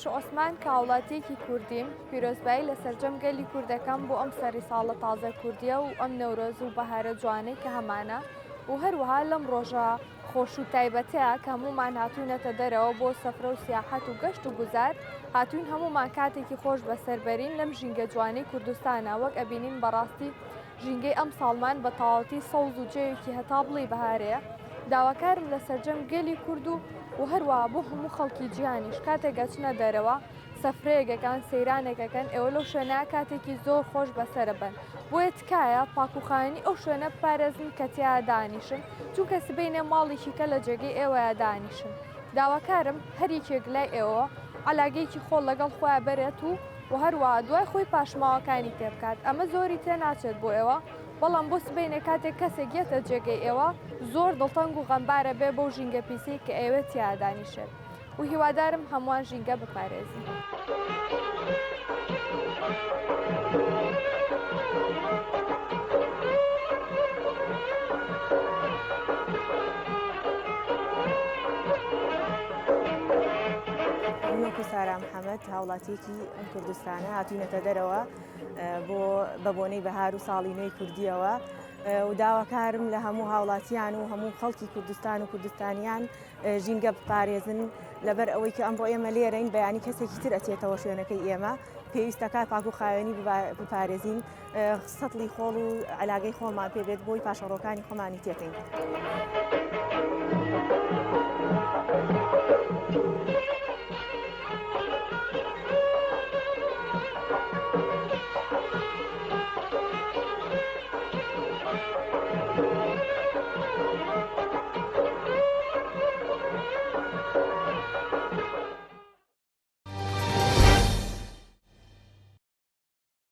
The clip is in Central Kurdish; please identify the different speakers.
Speaker 1: پێشڕەو عوسمان کە هاوڵاتیەکی کوردیم، پیرۆزبایی لە سەرجەم گەلی کورد دەکەم بۆ ئەم سەری ساڵە تازە کوردیە و ئەم نەورۆز و بەهارە جوانەی کە هەمانە و هەروەها لەم ڕۆژە خۆش و تایبەتەیە کە هەموومان هاتووینەتە دەرەوە بۆ سەفرە و سیاحەت و گەشت و گوزار هاتووین هەموومان کاتێکی خۆش بەسەر بەرین لەم ژینگە جوانەی کوردستانە وەک ئەبینین بەڕاستی ژینگەی ئەمساڵمان بە تەواوەتی سەوز و جەوێکی هەتا بڵێی بەهارەیە، داواکارم لە سەرجەم گەلی کورد و و هەروەها بۆ هەموو خەڵکی جیهانیش کاتێک ئەچنە دەرەوە سەفرەیەک ئەکەن سەیرانێک ئەکەن ئێوە لەو شوێنە کاتێکی زۆر خۆش بەسەرە بەن بۆیە تکایە پاکوخاوێنی ئەو شوێنە بپارێزن کە تیا دانیشن چونکە سبەینێ ماڵێکی کە لە جێگەی ئێوەیا دانیشن داواکارم هەر یەکێک لای ئێوە عەلاگەیەکی خۆڵ لەگەڵ خۆیا بەرێت و و هەروەها دوای خۆی پاشماوەکانی تێ بکات ئەمە زۆری تێ ناچێت بۆ ئێوە بەڵام بۆ سبەینێ کاتێک کەسێک یەتە جێگەی ئێوە زۆر دڵتەنگ و غەمبارە بێ بەو ژینگە پیسەی کە ئەیەوێت تیا دانیشێت و هیوادارم هەمووان ژینگە بپارێزین.
Speaker 2: من وەکو سارا محەمەد هاوڵاتیەکی ئەم کوردستانە هاتوینەتە دەرەوە بۆ بە بۆنەی بەهار و ساڵی نوێی کوردیەوە و داواکارم لە هەموو هاوڵاتیان و هەموو خەڵکی کوردستان و کوردستانیان ژینگە بپارێزن لەبەر ئەوەی کە ئەمڕۆ ئێمە لێرەین بەیانی کەسێکی تر ئەچێتەوە شوێنەکەی ئێمە پێویستەکە پاک و خاوێنی بپارێزین سەتڵی خۆڵ و علاگەی خۆمان پێبێت بۆی پاشەڕۆکانی خۆمانی تێکەین.